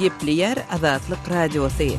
Gepleýär Azatlyk Radiosy.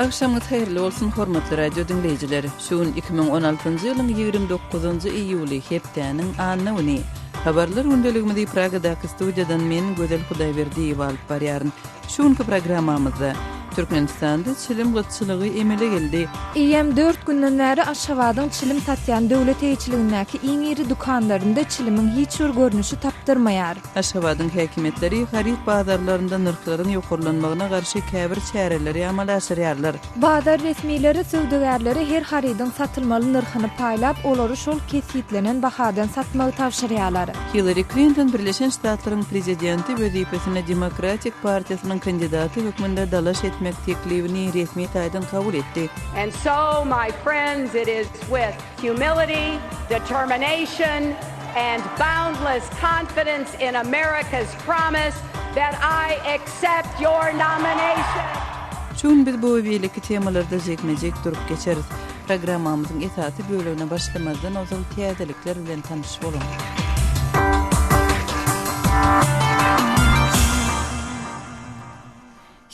Agşamyňyz haýyrly bolsun, hormatly radio diňleýjiler! Şu gün 2016-njy ýylyň 29-njy iýuly, hepdäniň anna güni. Habarlar gündeligimizi Pragadaky studiýadan men, Gözel Hudaýberdiýewa alyp barýaryn. Şu günki programmamyzda, Türkmenistanda çilim gytçylygy emele geldi. Eýýäm dört günden bäri Aşgabadyň çilim satýan döwlet eýeçiligindäki iň iri dükanlarynda çilimiň hiç bir görnüşi tapdyrmaýar. Aşgabadyň häkimiýetleri haryt bazarlarynda nyrhlaryň ýokarlanmagyna garşy käbir çäreleri amala aşyrýarlar. Bazar resmileri söwdagärlere her harydyň satylmaly nyrhyny paýlap, olary şol kesgitlenen bahadan satmagy tabşyrýarlar. Hillari Klinton Birleşen Ştatlaryň prezidenti wezipesine Demokratik partiýasynyň kandidaty hökmünde dalaş etmek teklibini resmi taýdan kabul etdi. And so, my friends, it is with humility, determination and boundless confidence in America's promise that I accept your nomination. Şu gün biz bu we beýleki temalarda jikme-jik durup geçeris. Programmamyzyň esasy bölegine başlamazdan ozal täzelikler bilen tanyş boluň.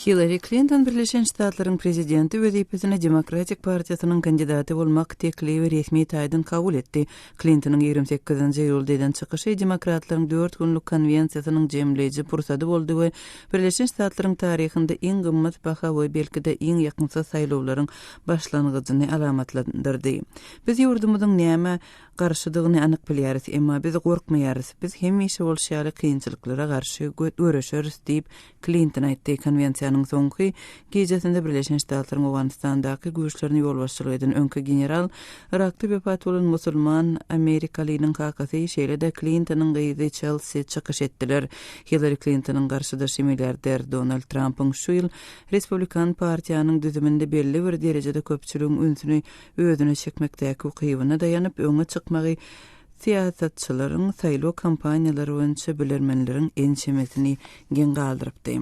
Hillari Klinton Birleşen Ştatlaryň prezidenti wezipesine Demokratik partiýasynyň kandidaty bolmak teklibi resmi taýdan kabul etdi. Klintonyň 28-nji iýulda eden çykyşy demokratlaryň dört günlük konwensiýasynyň jemleýji pursady boldy we Birleşen Ştatlaryň taryhynda iň gymmat baha we belki-de iň ýakymsyz saýlawlaryň başlangyjyny alamatlandyrdy. Biz ýurdumyzyň nämä garşydygyny anyk bilýäris, emma biz gorkmaýarys. Biz hemişe bolşy ýaly kynçylyklara garşy göreşeris diýip, Klinton aýtdy. Konwensiýanyň soňky gijesinde Birleşen Ştatlaryň Owganystandaky güýçlerine ýolbaşçylyk eden öňki general, Yrakda wepat bolan musulman amerikalynyň kakasy, şeýle-de Klintonyň gyzy Çelsi çykyş etdiler. Hillari Klintonyň garşydaşy milliarder Donald Trampyň şu ýyl Respublikan partiýanyň düzüminde belli bir derejede köpçüligiň ünsüni özüne çekmekdäki ukybyna daýanyp öňe çykmagy syýasatçylaryň saýlaw kampaniýalary boýunça bilermenleriň ençemesini geň galdyrypdy.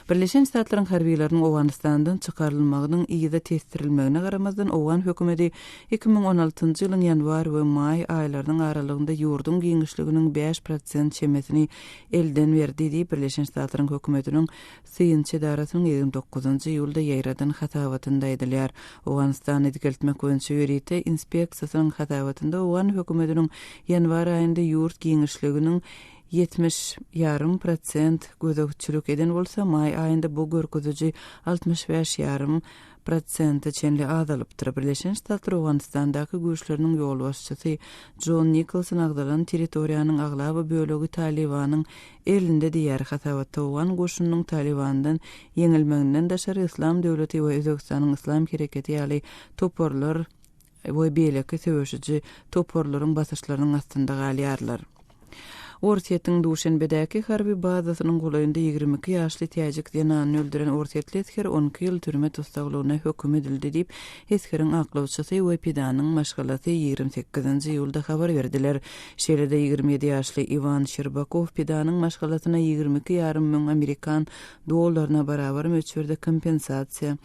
Birleşen Ştatlaryň harbylarynyň Owganystandan çykarylmagynyň yza tesdirilmegine garamazdan, owgan hökümeti 2016-njy ýylyň ýanwar we maý aýlarynyň aralygynda ýurduň giňişliginiň 5 prosent çemesini elden berdi diýip, Birleşen Ştatlaryň hökümetiniň Synçy edarasynyň 29 iýulda ýaýradan hasabatynda aýdylýar. Owganystany dikeltmek boýunça ýörite inspeksiýasynyň hasabatynda owgan hökümetiniň ýanwar aýynda ýurt giňişliginiň 70 ýarym prosent gözegçilik eden bolsa, maý aýynda bu görkeziji 65 ýarym prosente çenli azalypdyr. Birleşen Ştatlar Owganystandaky güýçleriniň ýolbaşçysy Jon Nikolson agzalan territoriýanyň aglaba bölegi Talybanyň elinde diýýär. Hasabatda owgan goşunynyň Talybandan ýeňilmeginden daşary Yslam döwleti we Özbegistanyň Yslam hereketi ýaly toparlar we beýleki söweşiji toparlaryň basyşlarynyň astynda galýarlar. Orsýetiň Duşenbedäki harby bazasynyň golaýynda 22 ýaşly täjik zenanyny öldüren orsýetli esger 12 ýyl türme tussaglygyna höküm edildi diýip, esgeriň aklawçysy we pidanyň maşgalasy 28-nji iýulda habar berdiler. Şeýle-de 27 ýaşly Iwan Şerbakow pidanyň maşgalasyna 22 ýarym müň amerikan dollaryna barabar möçberde kompensasiýa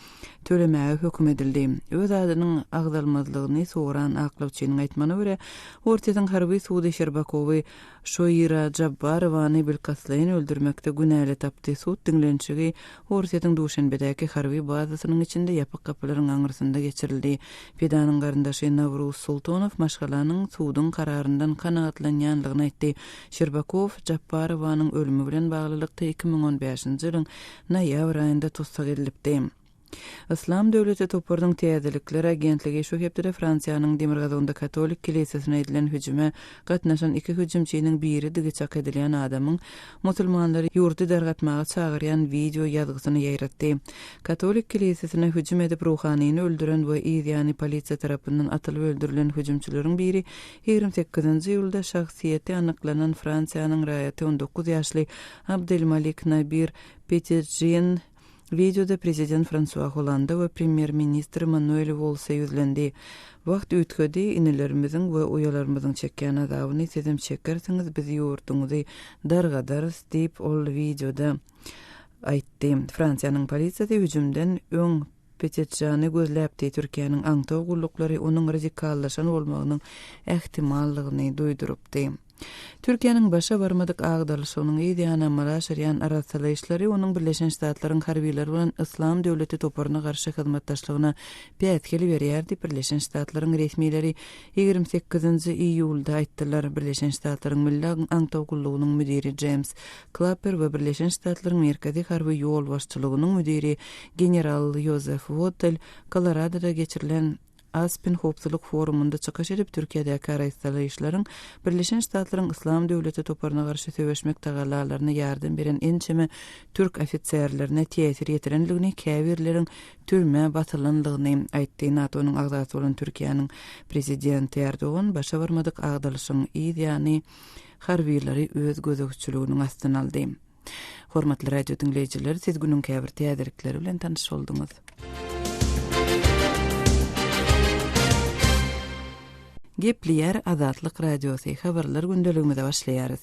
tölemäge höküm edildi. Öz adynyň agzalmazlygyny soran aklawçynyň aýtmagyna görä, Orsýetiň harby sudy Şerbakowy Şoira Jabbarowany bilkastlaýyn öldürmekde günäli tapdy. Sud diňlenişigi Orsýetiň Duşenbedäki harby bazasynyň içinde ýapyk gapylaryň aňyrsynda geçirildi. Pidanyň garyndaşy Nawruz Sultonow maşgalanyň suduň kararyndan kanagatlanýanlygyny aýtdy. Şerbakow Jabbarowanyň ölümi bilen baglylykda 2015-nji ýylyň noýabr aýynda tussag edilipdi. Yslam döwleti toparynyň täzelikler agentligi şu hepdede Fransiýanyň demirgazygynda katolik kilisesine edilen hüjüme gatnaşan iki hüjümçiniň biridigi çak edilýän adamyň musulmanlary ýurdy dargatmaga çagyrýan wideo ýazgysyny ýaýratdy. Katolik kilisesine hüjüm edip ruhanyny öldüren we yzýany polisiýa tarapyndan atylyp öldürilen hüjümçileriň biri 28-nji iýulda şahsyýeti anyklanan Fransiýanyň raýaty 19 ýaşly Abdelmalik Nabir Petitjean Wideoda prezident Fransua Hollanda we premýer-ministr Manuel Wolse ýüzlendi. Wagt üýtgedi, inilerimiziň we uýalarymyzyň çekýän azabyny sizem çekersiňiz, biz ýurduňyzy dargadarys diýip, ol wideoda aýtdy. Fransiýanyň polisiýasy hüjümden öň Petitjeany gözläpdi, Türkiýäniň aňtaw gulluklary onuň radikallaşan bolmagynyň ähtimallygyny duýdurypdy. Türkiýäniň başa barmadyk agdarylyşygynyň yz ýany amala aşyrýan arassalaýyşlary onuň Birleşen Ştatlaryň harbylary bilen Yslam döwleti toparyna garşy hyzmatdaşlygyna päsgel berýär diýip, Birleşen Ştatlaryň resmileri 28-nji iýulda aýtdylar. Birleşen Ştatlaryň Milli aňtaw gullugynyň müdiri Jeýms Klapper we Birleşen Ştatlaryň Merkezi harby ýolbaşçylygynyň müdiri general Jozef Wottel Koloradoda geçirilen Aspen howpsuzlyk forumynda çykyş edip, Türkiýedäki araýyssalaýyşlaryň Birleşen Ştatlaryň Yslam döwleti toparyna garşy söweşmek tagallalaryna ýardam beren ençeme türk ofiserlerine täsir ýetirendigini, käbirleriň türmä basylandygyny aýtdy. NATO-nyň agzasy bolan Türkiýäniň Prezidenti Erdogan başa barmadyk agdalyşyň yz ýany harbylary öz gözegçiliginiň astyna aldy. Hormatly radio diňleýjiler, siz günüň käbir täzelikleri bilen tanyş bolduňyz. Gepleýär Azatlyk Radiosy, habarlar gündeligimize başlaýarys.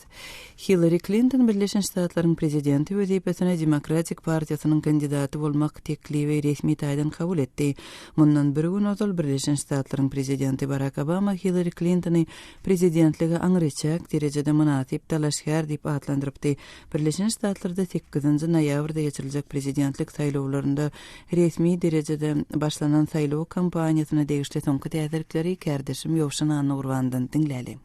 Hillari Klinton Birleşen Ştatlaryň prezidenti wezipesine Demokratik partiýasynyň kandidaty bolmak teklibi resmi taýdan kabul etdi. Mundan bir gün ozal Birleşen Ştatlaryň prezidenti Barak Obama Hillari Klintony prezidentlige aňryçäk derejede mynasyp dalaşgär diýip atlandyrypdy. Birleşen Ştatlarda sekizinji noýabrda geçiriljek prezidentlik saýlawlarynda resmi derejede başlanan saýlaw kampaniýasyna degişli soňky täzelikleri kärdeşim Ýowşan Annagurbandan diňläliň.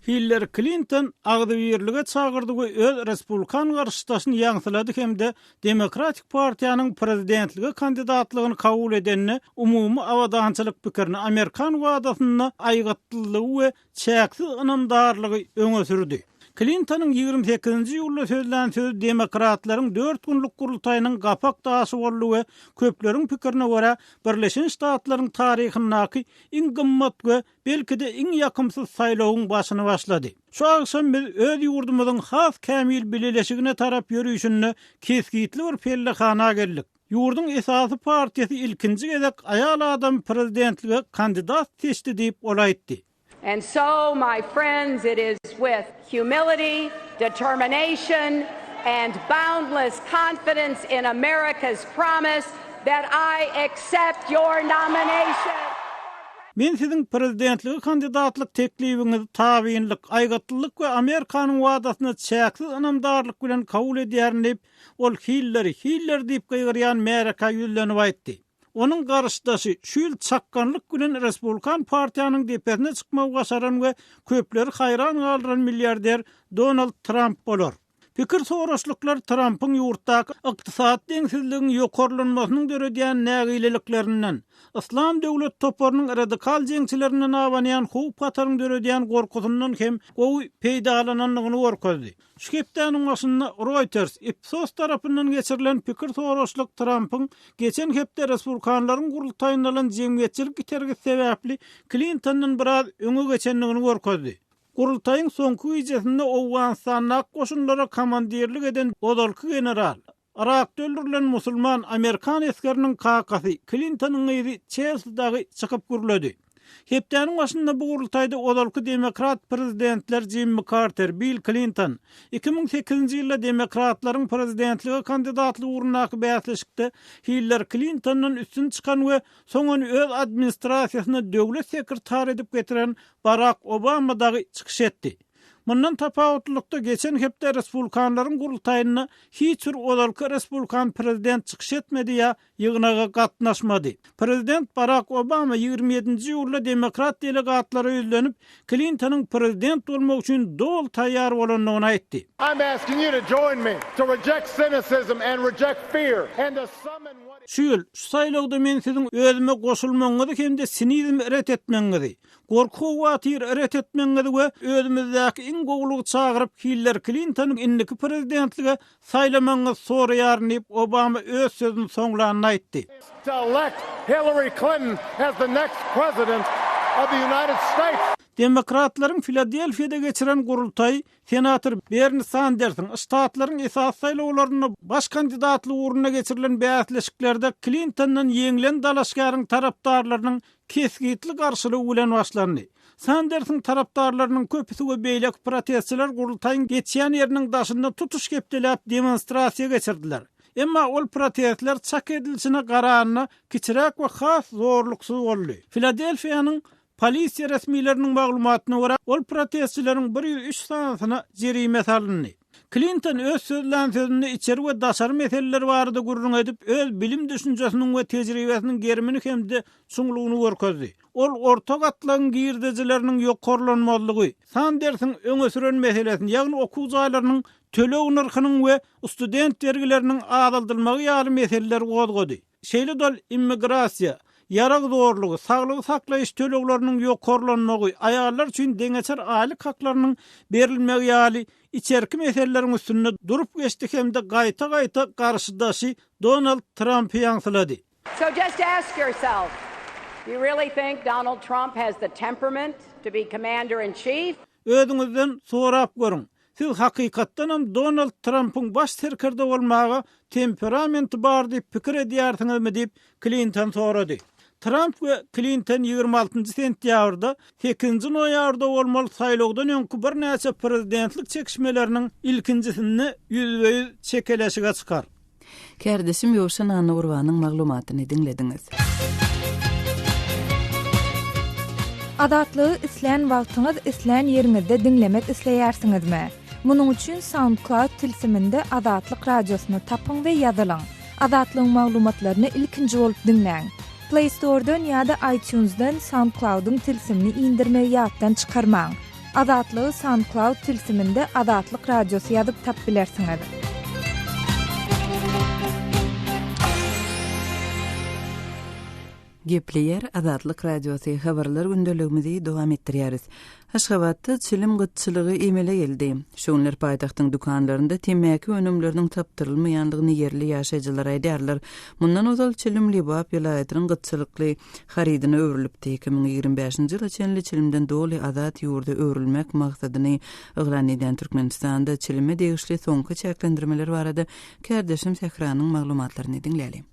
Hillari Klinton agzybirlige çagyrdy we öz respublikan garşydaşyny ýaňsylady hem-de Demokratik partiýanyň prezidentlige kandidatlygyny kabul edende umumy abadançylyk pikirini, amerikan wadasynda aýgytlylygy we çäksiz ynamdarlygy öňe sürdi. Klintonyň 28-nji iýulda sözlän sözi demokratlaryň dört günlük gurultaýynyň gapak daşy boldy we köpleriň pikirine görä, Birleşen Ştatlaryň taryhyndaky iň gymmat we belki-de iň ýakymsyz saýlawyň başyny başlady. Şu agşam biz öz ýurdumyzyň has kämil bileleşigine tarap ýörişinde kesgitli bir pellehana geldik. Ýurduň esasy partiýasy ilkinji gezek aýal adamy prezidentlige kandidat seçdi diýip, ol aýtdy. And so, my friends, it is with humility, determination, and boundless confidence in America's promise that I accept your nomination. Men siziň prezidentlige kandidatlyk teklibiňizi tabynlyk, aýgytlylyk we Amerikanyň wadasyna çäksiz ynamdarlyk bilen kabul edýärin diýip, ol Hillary, Hillary diýip gygyrýan märekä ýüzlenip aýtdy. Onuň garşydaşy, şu ýyl çakganlyk bilen Respublikan partiýanyň depesine çykmagy başaran we köpleri haýran galdyran milliarder Donald Tramp bolar. Pikir soraşlyklar Trampyň ýurtdaky ykdysady deňsizligiň ýokarlanmasynyň döredýän nägileliklerinden, Yslam döwlet toparynyň radikal jeňçilerinden abanýan howp-hataryň döredýän gorkusyndan hem gowy peýdalanandygyny görkezdi. Şu hepdäniň başynda Reuters, Ipsos tarapyndan geçirilen pikir soraşlyk Trampyň geçen hepde respublikanlaryň gurultaýynda alan jemgyýetçilik itergisi sebäpli Klintondan biraz öňe geçendigini görkezdi. Gurultaýyň soňky gijesinde Owganystandaky goşunlara komandirlik eden ozalky general, Yrakda öldürilen musulman amerikan esgeriniň kakasy, Klintonyň gyzy Çelsi dagy çykyp gürledi. Hepdäniň başynda bu gurultaýda ozalky demokrat prezidentler Jimmi Karter, Bill Klinton, 2008-nji ýylda demokratlaryň prezidentlige kandidatlygy ugrundaky bäsleşikde Hillari Klintondan üstün çykan we soň ony öz administrasiýasyna döwlet sekretary edip getiren Barak Obama dagy çykyş etdi. Mundan tapawutlylykda, geçen hepde respublikanlaryň gurultaýynda hiç bir ozalky respublikan prezident çykyş etmedi ýa ýygnaga gatnaşmady. Prezident Barak Obama 27-nji iýulda demokrat delegatlara ýüzlenip, Klintonyň prezident bolmak üçin doly taýýar bolandygyny aýtdy. I'm asking you to join me to reject cynicism and reject fear and to summon what. Şu ýyl, şu saýlawda men siziň özüme goşulmagyňyzy hem-de sinizmi ret etmegiňizi, Gorky-howatyry ret etmegiňizi we özümizdäki iň gowulygy çagyryp, Hillari Klintony indiki prezidentlige saýlamagyňyzy soraýaryn diýip, Obama öz sözüni soňlanda aýtdy. To elect Hillary Clinton as the next president of the United States. Demokratlaryň Filadelfiýada geçiren gurultaýy senator Berni Sandersiň ştatlaryň esasy saýlawlarynda baş kandidatlyk ugrunda geçirilen bäsleşiklerde Klintondan ýeňlen dalaşgäriň tarapdarlarynyň kesgitli garşylygy bilen başlandy. Sandersiň tarapdarlarynyň köpüsi we beýleki protestçiler gurultaýyň geçýän ýeriniň daşynda tutuş hepdeläp demonstrasiýa geçirdiler. Emma ol protestler çak edilişine garanda kiçiräk we has zorluksyz boldy. Filadelfiýanyň. Polisiýa resmileriniň maglumatyna görä, ol protestçileriň 103 sanysyna jerime salyndy. Klinton öz sözlän sözünde içeri we daşary meseleler barada gürrüň edip, öz bilim-düşünjesiniň we tejribesiniň gerimini hem-de çuňlugyny görkezdi. Ol orta gatlagyň girdejileriniň ýokarlanmazlygy, Sandersiň öňe süren meselesini, ýagny okuw jaýlarynyň töleg nyrhynyň we student bergileriniň azaldylmagy ýaly meseleleri gozgady. Şeýle-de ol immigrasiýa, ýarag zorlugy, saglygy saklaýyş tölegleriniň ýokarlanmagy, aýallar üçin deňeçer aýlyk haklarynyň berilmegi ýaly içerki meseleleriň üstünde durup geçdi hem-de gaýta-gaýta garşydaşy Donald Trampy ýaňsylady. So just ask yourself, do you really think Donald Trump has the temperament to be commander in chief? Özüňizden sorap görüň, siz hakykatdanam Donald Trampyň baş serkerde bolmaga temperamenti bar diýip pikir edýärsiňizmi diýip, Klinton sorady. Tramp we Klinton 26 sentýabrda, sekizinji noýabrda bolmaly saýlawdan öňki birnäçe prezidentlik çekişmeleriniň ilkinjisinde ýüzbe-ýüz çekeleşige çykar. Kärdeşim Ýowşan Annagurbanyň maglumatyny diňlediňiz. Azatlygy islän wagtyňyz, islän ýeriňizde diňlemek isleýärsiňizmi? Munuň üçin SoundCloud tilsiminde Azatlyk Radiosyny tapyň we ýazylyň. Azatlygyň maglumatlaryny ilkinji bolup diňläň. Play Store-dan ýa-da iTunes-dan SoundCloud-yň tilsimini indirmegi ýatdan çykarmaň. Azatlygy SoundCloud tilsiminde Azatlyk Radiosy ýazyp tap bilersiňiz. Gepleýär Azatlyk Radiosy, Habarlar gündeligimizi dowam etdirýäris. Aşgabatda çilim gytçylygy emele geldi. Şu günler paýtagtyň dükanlarynda temmäki önümleriniň tapdyrylmaýandygyny ýerli ýaşaýjylar aýdýarlar. Mundan ozal çilim Lebap welaýatynyň gytçylykly harydyna öwrülipdi. 2025-nji ýyla çenli çilimden doly azat ýurda öwrülmek maksadyny yglan edýän Türkmenistanda çilime degişli soňky çäklendirmeler barada kärdeşim Sähranyň maglumatlaryny diňläliň.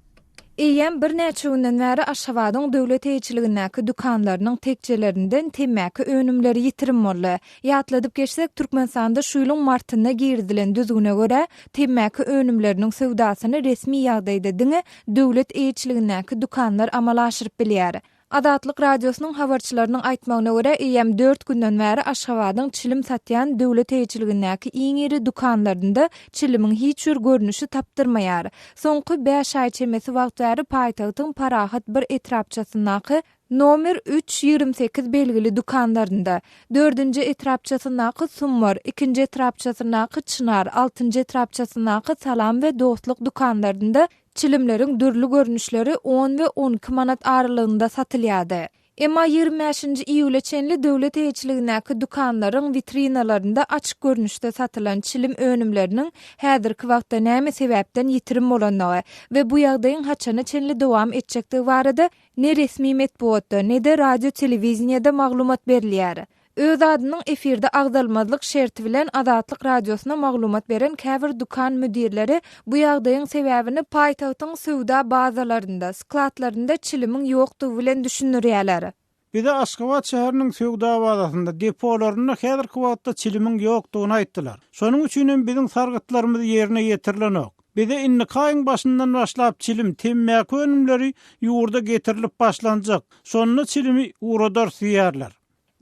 Eýýäm birnäçe günden bäri Aşgabadyň döwlet eýeçiligindäki dükanlarynyň tekjelerinden temmäki önümleri ýitirim boldy. Ýatladyp geçsek, Türkmenistanda şu ýylyň martynda girizilen düzgüne görä, temmäki önümleriniň söwdasyny resmi ýagdaýda diňe döwlet eýeçiligindäki dükanlar amala aşyryp bilýär. Azatlyk Radiosynyň habarçylarynyň aýtmagyna görä, eýýäm dört günden bäri Aşgabadyň çilim satýan döwlet eýeçiligindäki iň iri dükanlarynda çilimiň hiç bir görnüşi tapdyrmaýar. Soňky bäş aý çemesi wagt bäri paýtagtyň Parahat bir etrapçasyndaky nomer üç, 28 belgili dükanlarynda, dördünji etrapçasyndaky Sumbar, ikinji etrapçasyndaky Çynar, altynjy etrapçasyndaky Salam we Dostluk dükanlarynda Çilimleriň dürli görnüşleri on we 12 manat aralygynda satylýardy. Emma 25-nji iýula çenli döwlet eýeçiligindäki dükanlaryň witrinalarynda açyk görnüşde satylan çilim önümleriniň häzirki wagtda näme sebäpden ýitirim bolandygy we bu ýagdaýyň haçana çenli dowam etjekdigi barada ne resmi metbugatda, ne-de radio-telewideniýede maglumat berilýär. Öz adynyň efirde agzalmazlyk şerti bilen Azatlyk Radiosyna maglumat beren käbir dükan müdirleri bu ýagdaýyň sebäbini paýtagtyň söwda bazalarynda, skladlarynda çilimiň ýokdugy bilen düşündirýärler. Bize Aşgabat şäheriniň söwda bazasynda, depolarynda häzirki wagtda çilimiň ýokdugyny aýtdylar. Şonuň üçin hem biziň sargytlarymyz ýerine ýetirilenok. Bize indiki aýyň başyndan başlap çilim, temmäki önümleri ýurda getirilip başlanjak. Şonda çilimi ugradarys diýýärler.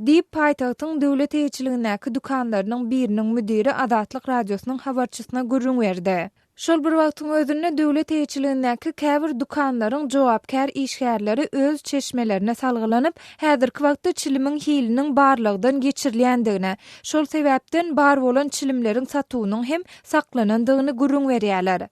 Diýip, paýtagtyň döwlet eýeçiligindäki dükanlarynyň biriniň müdiri Azatlyk Radiosynyň habarçysyna gürrüň berdi. Şol bir wagtyň özünde, döwlet eýeçiligindäki käbir dükanlaryň jogapkär işgärleri öz çeşmelerine salgylanyp, häzirki wagtda çilimiň hiliniň barlagdan geçirilýändigini, şol sebäpden bar bolan çilimleriň satuwynyň hem saklanandygyny gürrüň berýärler.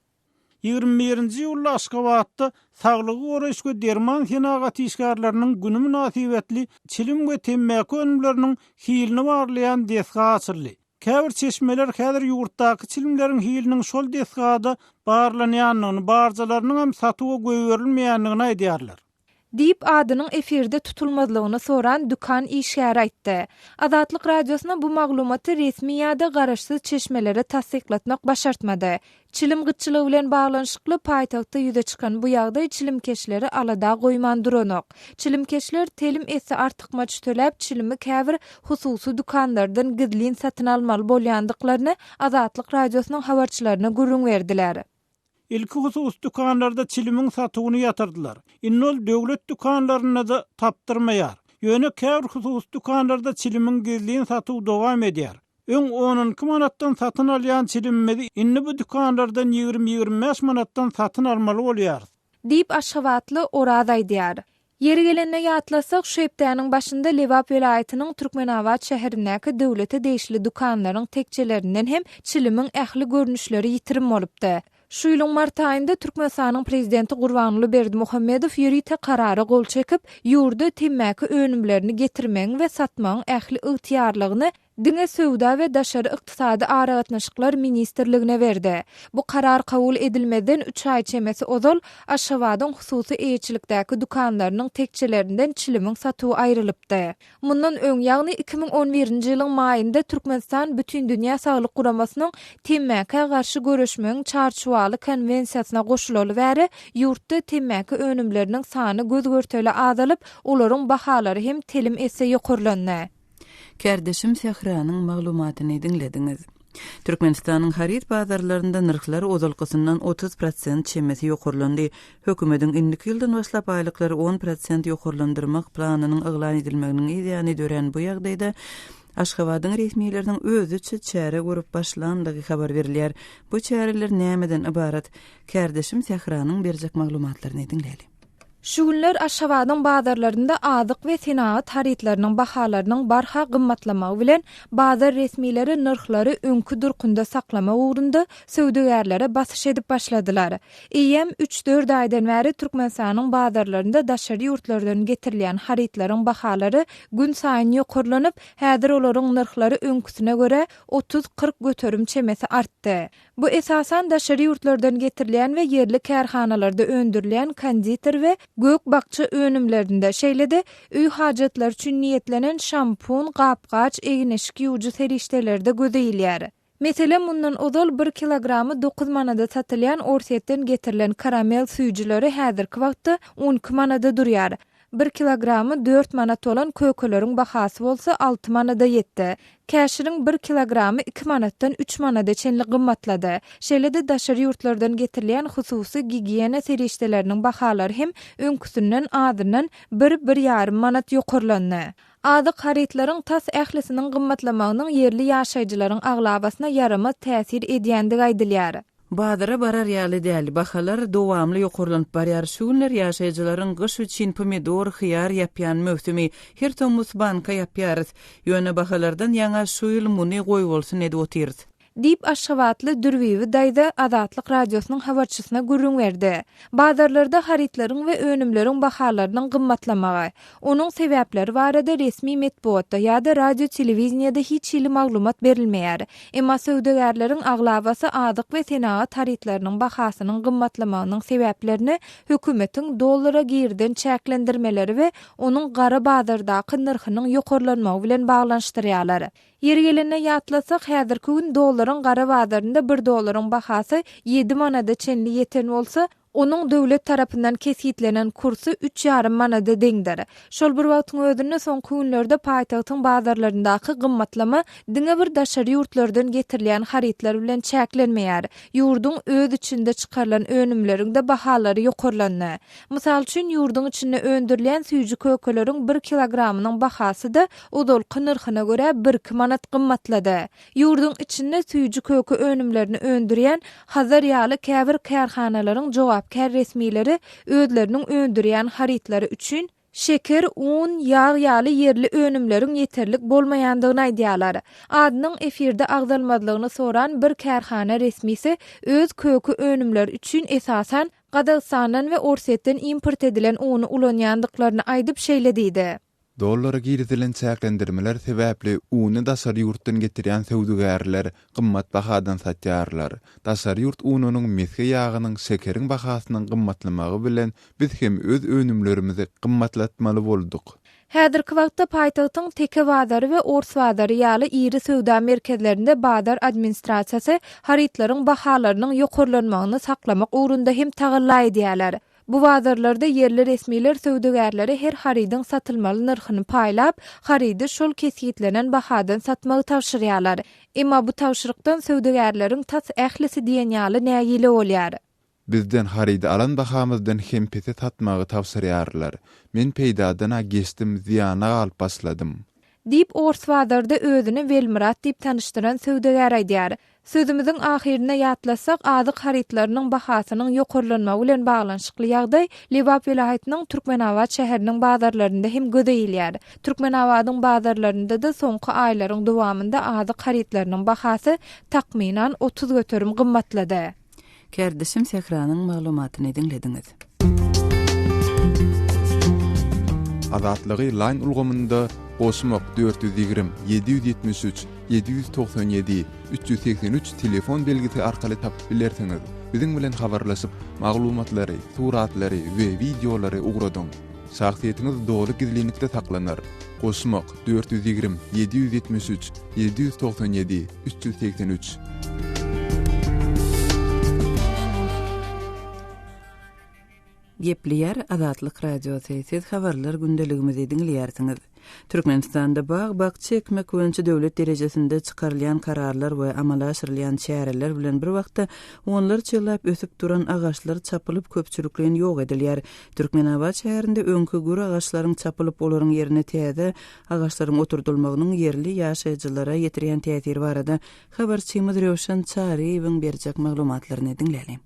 21-nji iýulda Aşgabatda Saglygy goraýyş we derman senagaty işgärleriniň güni mynasybetli çilim we temmäki önümleriniň hilini barlaýan desga açyldy. Käbir çeşmeler häzir ýurtdaky çilimleriň hiliniň şol desgada barlanýandygyny, barjalarynyň hem satuwa goýberilmeýändigini aýdýarlar. Diýip, adynyň efirde tutulmazlygyny soran dükan işgäri aýtdy. Azatlyk Radiosyna bu maglumaty resmi ýa-da garaşsyz çeşmelere tassyklatmak başartmady. Çilim gytçylygy bilen baglanyşykly paýtagtda ýüze çykan bu ýagdaý çilimkeşleri alada goýman duranok. Çilimkeşler telim esse artykmaç töläp çilimi käbir hususy dükanlardan gizlin satyn almaly bolýandyklaryny Azatlyk Radiosynyň habarçylaryna gürrüň berdiler. Ilki hususy dükanlarda çilimiň satuwyny ýatyrdylar. Indi ol döwlet dükanlarynda-da tapdyrmaýar. Ýöne käbir hususy dükanlarda çilimiň gizlin satuwy dowam edýär. Öň on-on iki manatdan satyn alýan çilimimizi indi bu dükanlardan ýigrimi-ýigrimi bäş manatdan satyn almaly bolýarys. Diýip, aşgabatly Oraz aýdýar. Ýeri gelende ýatlasak, şu hepdäniň başynda Lebap welaýatynyň Türkmenabat şäherindäki döwlete degişli dükanlaryň tekjelerinden hem çilimiň ähli görnüşleri ýitirim bolupdy. Şu ýylyň mart aýynda Türkmenistanyň Prezidenti Gurbanguly Berdimuhamedow ýörite Karara gol çekip, ýurda temmäki önümlerini getirmegiň we satmagyň ähli ygtyýarlygyny diňe Söwda we daşary ykdysady aragatnaşyklar ministrligine berdi. Bu karar kabul edilmezden üç aý çemesi ozal Aşgabadyň hususy eýeçilikdäki dükanlarynyň tekjelerinden çilimiň satuwy aýrylypdy. Mundan öň, ýagny 2011-nji ýylyň maýynda Türkmenistan Bütindünýä Saglyk Guramasynyň temmäkä garşy göreşmegiň Çarçuwaly konwensiýasyna goşulaly bäri ýurtda temmäki önümleriniň sany göz-görtele azalyp, olaryň bahalary hem telim esse ýokarlandy. Kärdeşim Sähranyň maglumatyny diňlediňiz. Türkmenistanyň haryt bazarlarynda nyrhlar ozalkysyndan 30 prosent çemesi ýokarlandy. Hökümetiň indiki ýyldan başlap aýlyklary on prosent ýokarlandyrmak planynyň yglan edilmeginiň yz ýany dörän bu ýagdaýda Aşgabadyň resmileriniň özüçe çäre görüp başlandygy habar berilýär. Bu çäreler nämeden ybarat? Kärdeşim Sähranyň berjek maglumatlaryny diňläli. Şu günler Aşgabadyň bazarlarynda azyk we senagat harytlarynyň bahalarynyň barha gymmatlamagy bilen, bazar resmileri nyrhlary öňki durkunda saklamak ugrunda söwdagärlere basyş edip başladylar. Eýýäm üç-dört aýdan bäri Türkmenistanyň bazarlarynda daşary ýurtlardan getirilýän harytlaryň bahalary günsaýyn ýokarlanyp, häzir olaryň nyrhlary öňküsine görä 30-40 göterim çemesi artdy. Bu esasan daşary ýurtlardan getirilýän we ýerli kärhanalarda öndürilýän konditer we gök-bakja önümlerinde, şeýle-de öý hajatlary üçin niýetlenen şampun, gap-gaç, egin-eşik ýuwujy serişdelerde göze ilýär. Meselem, mundan ozal bir kilogramy dokuz manada satylýan Orsýetden getirilen karamel süýjüleri häzirki wagtda on iki manada durýar. Bir kilogramy dört manat bolan kökeleriň bahasy bolsa alty manada ýetdi. Käşiriň bir kilogramy iki manatdan üç manada çenli gymmatlady. Şeýle-de daşary ýurtlardan getirilýän hususy gigiýena serişdeleriniň bahalary hem öňküsinden azyndan bir, bir ýarym manat ýokarlandy. Azyk harytlaryň tas ählisiniň gymmatlamagynyň ýerli ýaşaýjylaryň aglabasyna ýaramaz täsir edýändigi aýdylýar. Bazara barar ýaly däl, bahalar dowamly ýokarlanyp barýar. Şu günler ýaşaýjylaryň gyş üçin pomidor, hyýar ýapýan möwsümi. Her tomus banka ýapýarys. Ýöne bahalardan ýaňa şu ýyl muny goýbolsun edip otyrys. Diýip, aşgabatly Dürbibi daýza Azatlyk Radiosynyň habarçysyna gürrüň berdi. Bazarlarda harytlaryň we önümleriň bahalarynyň gymmatlamagy, onuň sebäpleri barada resmi metbugatda ýa-da radio-telewideniýede hiç hili maglumat berilmeýär. Emma söwdagärleriň aglabasy azyk we senagat harytlarynyň bahasynyň gymmatlamagynyň sebäplerini hökümetiň dollara girizen çäklendirmeleri we onuň gara bazardaky nyrhynyň ýokarlanmagy bilen baglanyşdyrýarlar. Ýeri gelende ýatlasak, häzirki gün dollaryň gara bazarynda bir dollaryň bahasy ýedi manada çenli ýeten bolsa, onuň döwlet tarapyndan kesgitlenen kursy üç ýarym manada deňdir. Şol bir wagtyň özünde soňky günlerde paýtagtyň bazarlaryndaky gymmatlama diňe bir daşary ýurtlardan getirilýän harytlar bilen çäklenmeýär. Ýurduň öz içinde çykarylan önümleriň-de bahalary ýokarlandy. Mysal üçin, ýurduň içinde öndürilýän süýji-kökeleriň bir kilogramynyň bahasy-da ozalky nyrhyna görä birki manat gymmatlady. Ýurduň içinde süýji-köke önümlerini öndürýän Hazar ýaly käbir kärhanalaryň jogapkär resmileri özleriniň öndürýän harytlary üçin şeker, un, ýag ýaly ýerli önümleriň ýeterlik bolmaýandygyny aýdýarlar. Adynyň efirde agzalmazlygyny soran bir kärhana resmisi öz köke önümleri üçin esasan Gazagystandan we Orsýetden import edilen uny ulanýandyklaryny aýdyp şeýle diýdi. Dollara girizilen çäklendirmeler sebäpli uny daşary ýurtdan getirýän söwdagärler gymmat bahadan satýarlar. Daşary ýurt ununyň, mesge ýagynyň, şekeriň bahasynyň gymmatlamagy bilen biz hem öz önümlerimizi gymmatlatmaly bolduk. Häzirki wagtda paýtagtyň Teke bazary we Ors bazary ýaly iri söwda merkezlerinde bazar administrasiýasy harytlaryň bahalarynyň ýokarlanmagyny saklamak ugrunda hem tagalla edýärler. Bu bazarlarda ýerli resmiler söwdagärlere her harydyň satylmaly nyrhyny paýlap, harydy şol kesgitlenen bahadan satmagy tabşyrýarlar. Emma bu tabşyrykdan söwdagärleriň tas ählisi diýen ýaly nägile bolýar. Bizden harydy alan bahamyzdan hem pese satmagy tabşyrýarlar. Men peýdadan-a geçdim, zyýana galyp başladym. Diýip, ors bazarda özüni Welmyrat diýip tanyşdyran söwdagär aýdýar. Sözümiziň ahyrynda ýatlatsak, azyk harytlarynyň bahasynyň ýokarlanmagy bilen baglanyşykly ýagdaý Lebap welaýatynyň Türkmenabat şäheriniň bazarlarynda hem göze ilýär. Türkmenabadyň bazarlarynda-da soňky aýlaryň dowamynda azyk harytlarynyň bahasy takmynan 30% gymmatlady. Kärdeşim Sähranyň maglumatyny diňlediňiz. Azatlygy Line ulgamynda goşmak 420 773 797 383 telefon belgisi arkaly tapyp bilersiňiz. Biziň bilen habarlaşyp, maglumatlary, suratlary we wideolary ugradyň. Şahsyýetiňiz doly gizlinlikde saklanar. Goşmak 420 773 797 383. Gepleýär Azatlyk Radiosy, siz habarlar gündeligimizi diňleýärsiňiz. Türkmenistanda bag-bakja ekmek boýunça döwlet derejesinde çykarylýan kararlar we amala aşyrylýan çäreler bilen bir wagtda onlarça ýyllap ösüp duran agaçlar çapylyp köpçülikleýin ýok edilýär. Türkmenabat şäherinde öňki gür agaçlaryň çapylyp olaryň ýerine täze agaçlaryň oturdylmagynyň ýerli ýaşaýjylara ýetirýän täsiri barada habarçymyz Röwşen Çaryýewiň berjek maglumatlaryny diňläliň.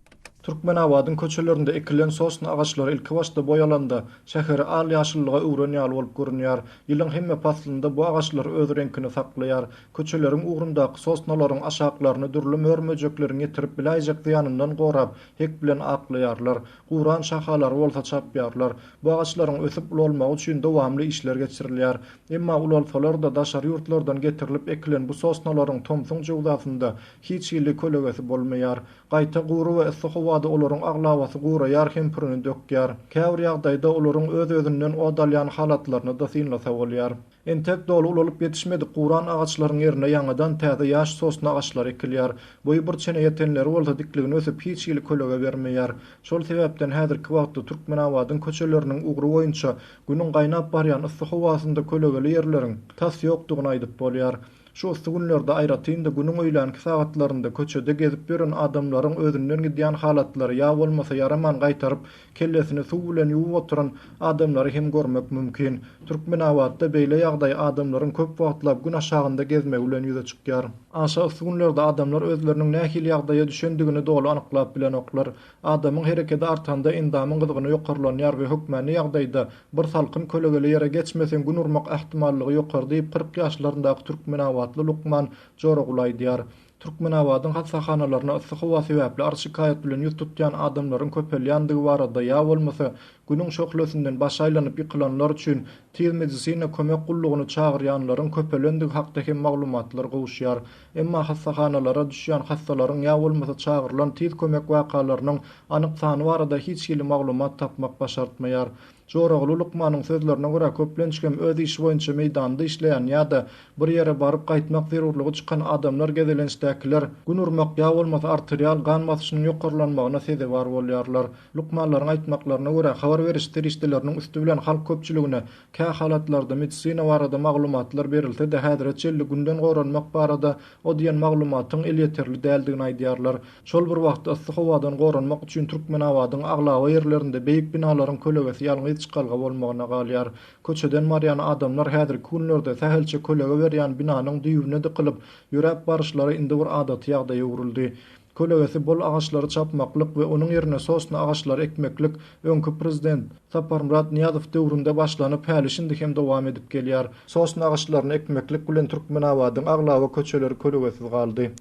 Türkmenabadyň köçelerinde ekilen sosna agaçlary ilkibaşda boýalanda, şäheri al-ýaşyllyga öwren ýaly bolup görünýär. Ýylyň hemme paslynda bu agaçlar öz reňkini saklaýar. Köçeleriň ugrundaky sosnalaryň aşaklaryny dürli mör-möjekleriň ýetirip biläýjek zyýanyndan gorap, hek bilen aklaýarlar. Guran şahalary bolsa çapýarlar. Bu agaçlaryň ösüp ulalmagy üçin dowamly işler geçirilýär. Emma ulalsalar-da, daşary ýurtlardan getirilip ekilen bu sosnalaryň tomsuň jöwzasynda hiç hili kölegesi bolmaýar. Gaýta gury we yssy howada olaryň aglabasy guraýar hem pürüni dökýär. Käbir ýagdaýda olaryň öz-özünden ot alýan halatlaryny-da synlasa bolýar. Entek doly ulalyp ýetişmedik guran agaçlaryň ýerine ýaňadan täze ýaş sosna agaçlary ekilýär. Boýy bir çene ýetenleri bolsa dikligine ösüp hiç hili kölege bermeýär. Şol sebäpden häzirki wagtda Türkmenabadyň köçeleriniň ugry boýunça Günüň gaýnap barýan yssy howasynda kölegeli ýerleriň tas ýokdugyny aýdyp bolýar. Şu yssy günlerde aýratyn-da günüň öýlänki sagatlarynda köçede gezip ýören adamlaryň özünden gidýän halatlary ýa bolmasa ýaraman gaýtaryp kellesini suw bilen ýuwup oturan adamlary hem görmek mümkin. Türkmenabatda beýle ýagdaý adamlaryň köp wagtlap gün aşagynda gezmegi bilen ýüze çykýar. Aşa yssy günlerde adamlar özleriniň nähili ýagdaýa düşendigini doly anyklap bilenoklar. Adamyň herekedi artanda endamyň gyzgyny ýokarlanýar we hökmany ýagdaýda bir salkyn kölegeli ýere geçmeseň gün urmak ähtimallygy ýokary diýip 40 ýaşlaryndaky türkmenabatly lukman Joraguly aýdýar. Türkmenabadyň hassahanalaryna yssy howa sebäpli arz-şikaýat bilen ýüz tutýan adamlaryň köpelýändigi barada ýa bolmasa Günüň şöhlesinden başy aýlanyp ýykylanlar üçin tiz medisina kömek gullugyny çagyrýanlaryň köpelendigi hakda hem maglumatlar gowuşýar. Emma hassahanalara düşýän hassalaryň ýa bolmasa çagyrylan tiz kömek wakalarynyň anyk sany barada hiç hili maglumat tapmak başartmaýar. Joraguly lukmanyň sözlerine görä, köplenç hem öz işi boýunça meýdanda işleýän ýa-da bir ýere baryp gaýtmak zerurlygy çykan adamlar gezelençdäkiler gün urmak ýa bolmasa arterial gan basyşynyň ýokarlanmagyna sezewar bolýarlar. Lukmanlaryň aýtmaklaryna görä, habar beriş serişdeleriniň üsti bilen halk köpçüligine kä halatlarda medisina barada maglumatlar berilse-de, häzire çenli günden goranmak barada o diýen maglumatyň elýeterli däldigini aýdýarlar. Şol bir wagtda yssy howadan goranmak üçin Türkmenabadyň aglaba ýerlerinde beýik binalaryň kölegesi ýalňyz çykalga bolmagyna galýar. Köçeden barýan adamlar häzirki günlerde sähelçe kölege berýän binanyň düýbüne dykylyp, ýöräp baryşlary indi bir adaty ýagdaýa öwrüldi. Kölegesi bol agaçlary çapmaklyk we onuň ýerine sosna agaçlary ekmeklik öňki prezident Saparmyrat Nyýazow döwründe başlanyp, häli-şindi hem dowam edip gelýär. Sosna agaçlaryny ekmeklik bilen Türkmenabadyň aglaba köçeleri kölegesiz galdy.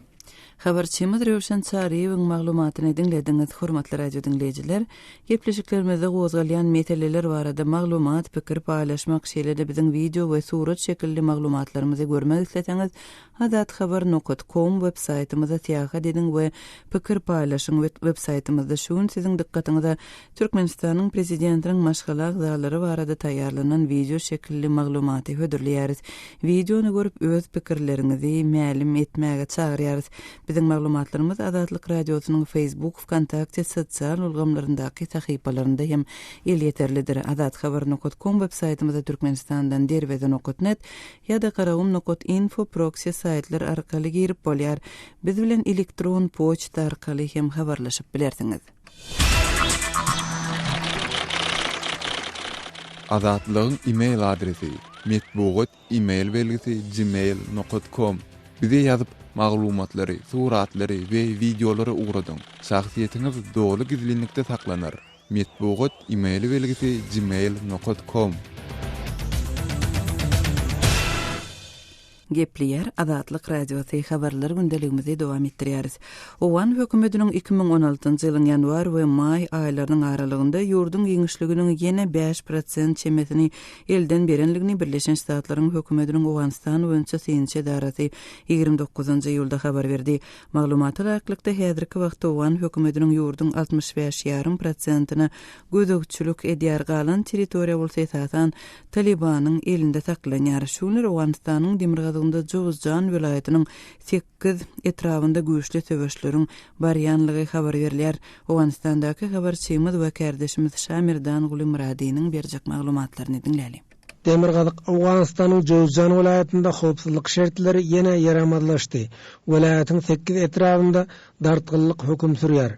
Habarçymyz Röwşen Çaryýewiň maglumatyny diňlediňiz. Hormatly radio diňleýjiler, gepleşiklerimizde gozgalýan meseleler barada maglumat, pikir paýlaşmak, şeýle-de biziň wideo we surat şekilli maglumatlarymyzy görmek isleseňiz, Azathabar nokat kom web saýtymyza syýahat ediň we pikir paýlaşyň web saýtymyzda şu gün siziň dykgatyňyza Türkmenistanyň Prezidentiniň maşgala agzalary barada taýýarlanan wideo şekilli maglumaty hödürleýäris. Wideony görüp öz pikirleriňizi mälim etmäge çagyrýarys. Biziň maglumatlarymyz Azatlyk Radiosynyň Facebook, Wkontakte sosial ulgamlaryndaky sahypalarynda hem elýeterlidir. Azathabar nokat kom web saýtymyza Türkmenistandan derweze nokat net ýa-da garagum nokat info proksi saýtlar arkaly girip bolýar. Biz bilen elektron poçta arkaly hem habarlaşyp bilersiňiz. Azatlygyň e-mail adresi, metbugat e-mail belgisi gmail nokat kom. Bize ýazyp, maglumatlary, suratlary we wideolary ugradyň. Şahsyýetiňiz doly gizlinlikde saklanar. Metbugat e-mail belgisi gmail nokat kom. Gepleýär Azatlyk Radiosy habarlar gündeligimizi dowam etdirýäris. Owgan hökümetiniň 2016-njy ýylyň ýanwar we maý aýlarynyň aralygynda ýurduň giňişliginiň ýene 5% çemesini elden berenligini Birleşen Ştatlaryň hökümetiniň Owganystan boýunça synçy edarasy 29-njy iýulda habar berdi. Maglumata laýyklykda, häzirki wagtda owgan hökümetiniň ýurduň 65 ýarym prosentine gözegçilik edýär, galan territoriýa bolsa esasan Talybanyň elinde saklanýar. Şu günler Owganystanyň demirgazygynda Jowzjan welaýatynyň sekiz etrabynda güýçli söweşleriň barýanlygy habar berilýär. Owganystandaky habarçymyz we kärdeşimiz Şamerdan Gulymyradynyň berjek maglumatlaryny diňläliň. Demirgazyk Owganystanyň Jöwüzjan welaýatynda howpsuzlyk şertleri ýene ýaramazlaşdy. Welaýatyň sekiz etrabynda dartgynlyk höküm sürýär.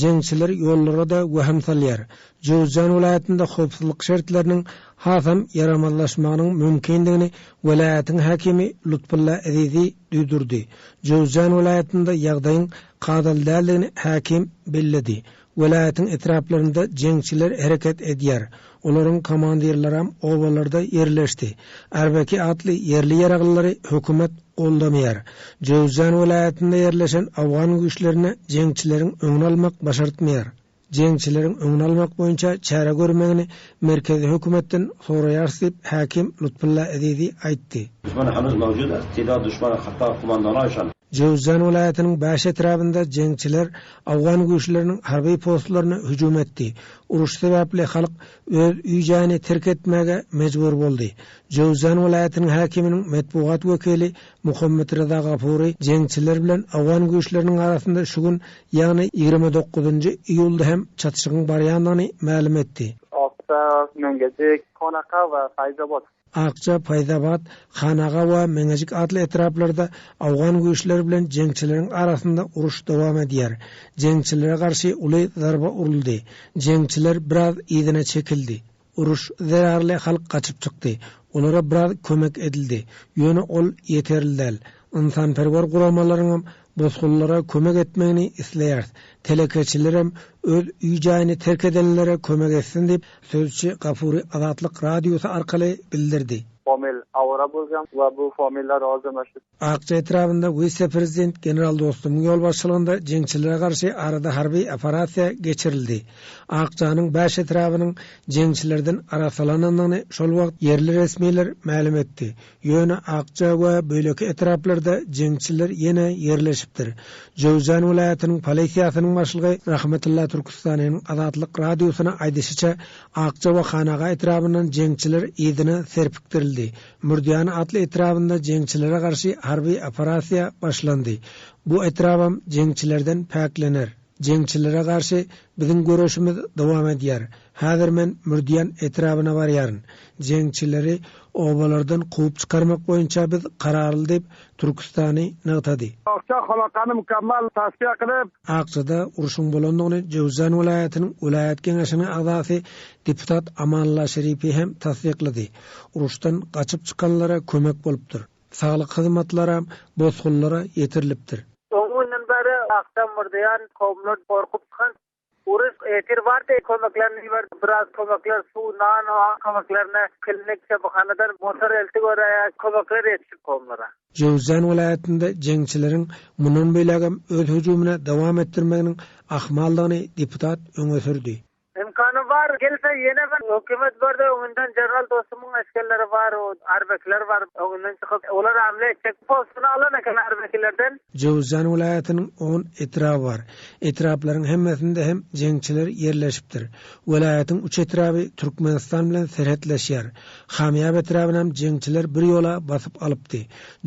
Jeňçiler ýollara-da wehim salýar. Jöwüzjan welaýatynda howpsuzlyk şertleriniň hasam ýaramazlaşmagynyň mümkindigini welaýatyň häkimi Lutfulla Ezizi duýdurdy. Jöwüzjan welaýatynda ýagdaýyň kadaly däldigini häkim belledi. Welaýatyň etraplarynda jeňçiler hereket edýär. Olaryň komandirleram obalarda ýerleşdi. Arbeki atly ýerli ýaraglylary hökümet goldamaýar. Jöwüzjan welaýatynda ýerleşen awgan güýçlerine jeňçileriň öňüni almak başartmaýar. Jeňçileriň öňüni almak boýunça çäre görmegini merkezi hökümetden soraýarys diýip, häkim Lutfulla Ezizi aýtdy. Jöwüzjan welaýatynyň bäş etrabynda jeňçiler Awgan güýçleriniň harby postlaryna hüjüm etdi. Uruş sebäpli halk öz öý-jaýyny terk etmäge mejbur boldy. Jöwüzjan welaýatynyň häkiminiň metbugat wekili Muhammet Reza Gafury jeňçiler bilen awgan güýçleriniň arasynda şu gün, ýagny 29-njy iýulda hem çatyşygyň barýandygyny mälim etdi. Akça, Mengejik, Konaka we Faýzabat. Akça, Faýzabat, Hanaga we Mengejik atly etraplarda awgan güýçleri bilen jeňçileriň arasynda uruş dowam edýär. Jeňçilere garşy uly zarba uruldy. Jeňçiler biraz yzyna çekildi. Uruş zerarly halk gaçyp çykdy. Olara biraz kömek edildi. Ýöne ol ýeterli däl. Ynsanperwer guramalaryňam bosgunlara kömek etmegini isleýäris. Telekeçilerem öz öý-jaýyny terk edenlere kömek etsin diýip, sözçi Gafury Azatlyk Radiosy arkaly bildirdi. Fomil awara bolgan we bu fomiller hozir mana shu Akja etrabynda wise-prezident general Dostumyň ýolbaşçylygynda jeňçilere garşy arada harby operasiýa geçirildi. Akjanyň bäş etrabynyň jeňçilerden arassalanandygyny şol wagt ýerli resmiler mälim etdi. Ýöne Akja we beýleki etraplarda jeňçiler ýene ýerleşipdir. Jöwüzjan welaýatynyň polisiýasynyň başlygy Rahmetulla Türküstanynyň Azatlyk Radiosyna aýdyşyça, Akja we Hanaga etrabyndan jeňçiler yzyna serpikdirildi. Mürdýan atly etrabynda jeňçilere garşy harby operasiýa başlandy. Bu etrabam jeňçilerden päklener. Jeňçilere garşy biziň göreşimiz dowam edýär. Häzir men Mürdýan etrabyna barýaryn. Jeňçileri obalardan kowup çykarmak boýunça biz kararly diýip, Türküstany nygtady. Akja halakany mükemmel tasfiýa kylyp. Akjada urşuň bolandygyny Jöwüzjan welaýatynyň welaýat geňeşiniň agzasy deputat Amanullah Şeripi hem tassyklady. Uruşdan gaçyp çykanlara kömek bolupdyr. Saglyk hyzmatlaram bosgunlara ýetirilipdir. Öň günden bäri Akja murdaýan kowumlar gorkup çykan. Uruş ertir bardy kömeklerini iberdi biraz kömekler suw nan kömeklerini klinik şypahanadan motor elti göräýä kömekler ýetişip kowumlara. Jöwüzjan welaýatynda jeňçileriň mundan beýlägem öz hüjümini dowam etdirmeginiň ahmaldygyny deputat öňe sürdi. Imkany bar, gelse ýene bir hökümet bardy, öňünden Jeneral Dostumyň esgerleri bar, o arbekiler bar, öňünden çykyp, olar hamle etjek. Postuny alan eken arbekilerden. Jöwüzjan welaýatynyň on etraby bar. Etraplaryň hemmesinde hem jeňçiler ýerleşipdir. Welaýatyň üç etraby Türkmenistan bilen serhetleşýär. Hamýap etrabynam jeňçiler bir ýola basyp alypdy.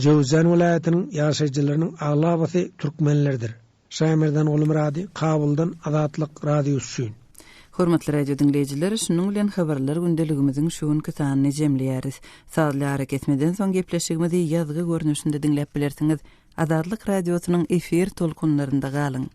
Jöwüzjan welaýatynyň ýaşaýjylarynyň aglabasy türkmenlerdir. Şaýmerdan Gulmyrady, Kabuldan Azatlyk Radiosy üçin. Hormatly radio diňleýjiler, şunuň bilen Habarlar gündeligimiziň şu günki sanyny jemleýäris. Sazly arakesmeden soň gepleşigimizi ýazgy görnüşinde diňläp bilersiňiz. Azatlyk Radiosynyň efir tolkunlarynda galyň!